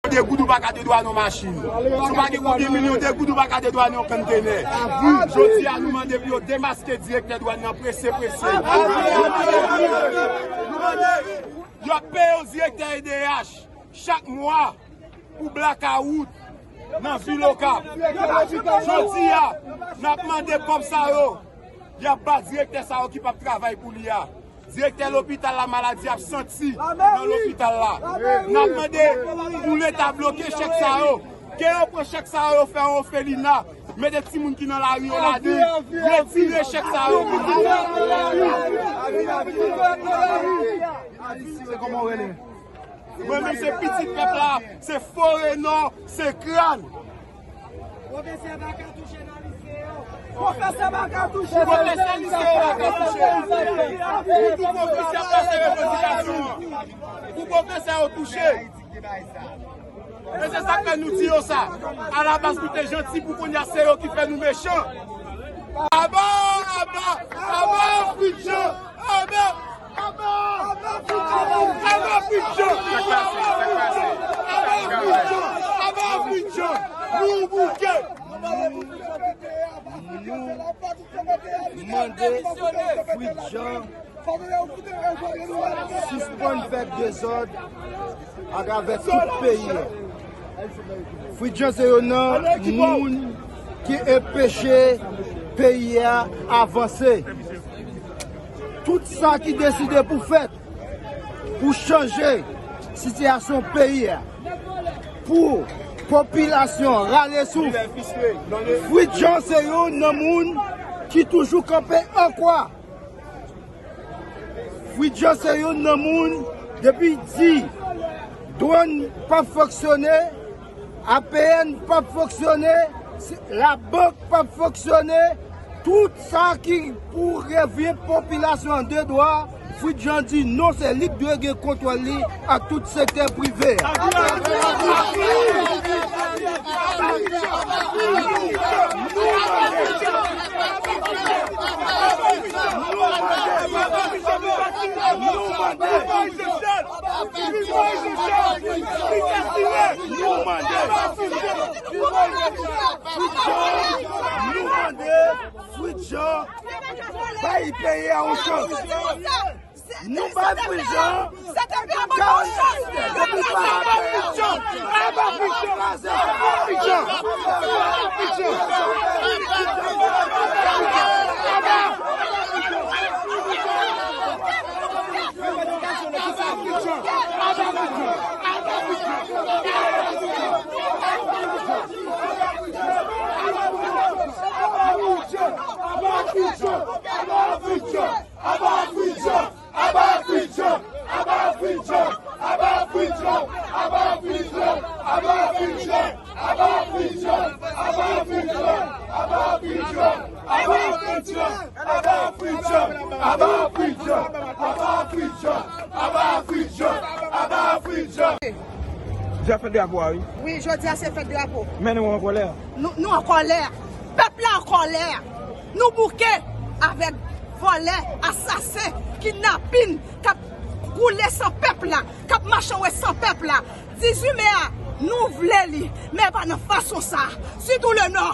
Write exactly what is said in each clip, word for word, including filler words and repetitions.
de goud ou pa ka dedwannen yon machin. Si w pa gen konbyen milyon de goud ou pa ka dedwannen yon kontenè. Jodi a nou mande pou yo demaske direktè dwàn nan prese prese. Yo ap peye yon direktè E D H chak mwa pou blakawout nan vil Okap. Jodi a, n ap mande kòb sa yo, y ap ba direktè sa yo ki p ap travay pou li a. Direktè lopital la, maladi ap santi nan lopital la. N ap mande pou leta bloke chèk sa yo. Ke yo pran chèk sa yo, fè yon ofelina, mete timoun ki nan lari yo ladan, retire chèk sa yo. Se kòman w rele? Mwen menm se pitit pèp la, se forenò, se kràn. Pwofesè pa ka touche nan lise yo. Pwofesè pa ka touche nan lise yo. Pwofesè lise yo pa ka touche. Pou pwofesè ap pase revandikasyon an. Pou pwofesè yo touche. E se sa k fè nou di yo sa. Alabaz nou te janti pou kounye a se yo ki fè nou mechan. Aba, aba, aba Fritjan. Aba, aba, aba Fritjan. Aba Fritjan. Aba Fritjan. Aba Fritjan. Nou bouke. Nou mande Fritjan sispann fè dezòd atravè tout peyi a. Fritjan se youn nan moun ki enpeche peyi a avanse. Tout sa ki deside pou fèt, pou chanje sitiyasyon peyi a, pou popilasyon rale souf, Fritjan se youn nan moun ki toujou kanpe an kwa. Fritjan se youn nan moun, depi di dwàn p ap fonksyone, A P N p ap fonksyone, labank p ap fonksyone, tout sa ki pou revyen popilasyon an de dwa, Fritjan di non, se li k dwe gen kontwòl li ak tout sektè prive a. Nou mande Fritjan, nou mande Fritjan, bay peyi a yon chans. Nou bay Fritjan. Aba Fritjan! Aba Fritjan! Aba Fritjan! Aba Fritjan! Aba Fritjan! Aba Fritjan! Aba Fritjan! Aba Fritjan! Aba Fritjan! Aba Fritjan! Jodi a fèt drapo a, wi. Wi, jodi a se fèt drapo. Men nou an kòlè. Nou, nou an kòlè. Pèp la an kòlè. Nou bouke avèk vòlè, asasen, kidnapin k ap koule san pèp la, k ap mache wè san pèp la. Dizuit me a, nou vle li, men pa nan fason sa. Sitou le nò,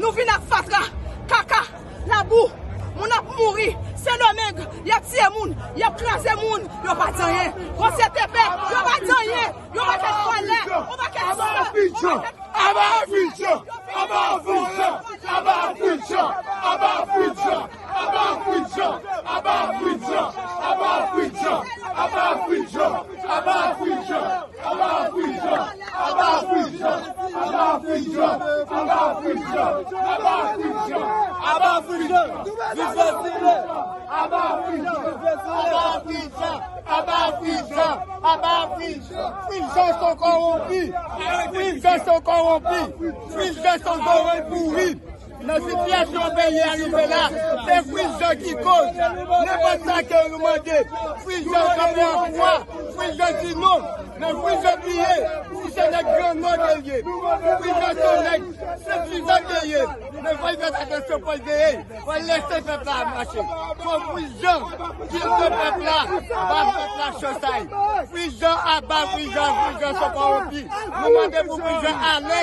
nou vin ak fatra, kaka, labou, moun ap mouri. Sendomeng, y ap tiye moun, y ap kraze moun, yo pa di anyen. Gwo C T P, yo pa di anyen. Yon pakèt vòlè, yon pakèt sòt, yon pakèt Aba Fritjan! Aba Fritjan! Aba Fritjan! Aba Fritjan! Aba Fritjan! Aba Fritjan! Aba Fritjan! Aba Fritjan! Fritjan se yon kòwonpi! Fritjan se yon kòwonpi! Fritjan se yon zoranj pouri! Nan sitiyasyon peyi a rive la, se Fritjan ki koz. Nenpòt sa ke nou mande, Fritjan kanpe an kwa, Fritjan di non, men Fritjan bliye, si se nèg gran nò ke ye. Pou Prijan se yon nèg, se Prijan ke ye. Men fò l fè atansyon, fò l veye, fò l lese pèp la mache. Fò Prijan di de pèp la, ba pèp la chans sa ye. Prijan aba Prijan, Prijan se kòwonpi. Nou mande pou Prijan ale.